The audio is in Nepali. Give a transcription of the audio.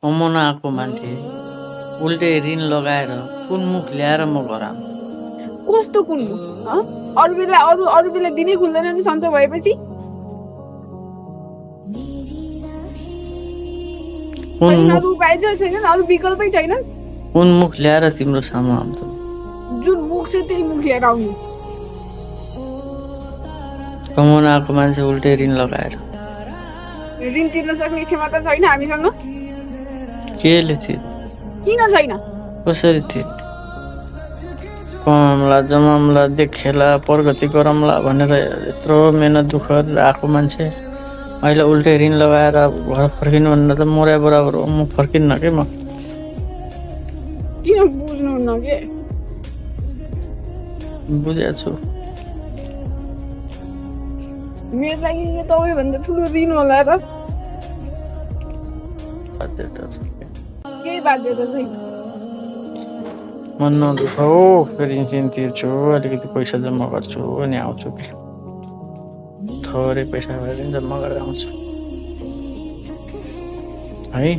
कमाउन आएको मान्छे उल्टे ऋण लगाएर कुन मुख ल्याएर म घर आऊँ? कस्तो कुन अरू बेला अरू बेला दिनै खुल्दैन नि सन्चो भएपछि अरू उपाय छैन अरू विकल्पै छैन कुन मुख ल्याएर तिम्रो सामु आउँछ? जुन मुख छ त्यही मुख लिएर आउनु कमाउन आएको मान्छे उल्टे ऋण लगाएर ऋण तिर्न सक्ने क्षमता छैन हामीसँग केले थियो? किन छैन कसरी थियो? कमाउँला जमाउँला देखेला प्रगति गरौँला भनेर यत्रो मेहनत दुःख गरेर आएको मान्छे अहिले उल्टे ऋण लगाएर घर फर्किनु भन्दा त मोरा बराबर हो। म फर्किन्न के म किन बुझ्नुहुन्न के बुझेको छु। मेरो लागि यो तपाईँभन्दा ठुलो ऋण होला र बाध्यता छ केही बाध्यता छैन मन नदुख हो फेरि ऋण तिर्छु अलिकति पैसा जम्मा गर्छु अनि आउँछु कि थोरै पैसा भए पनि जम्मा गरेर आउँछु है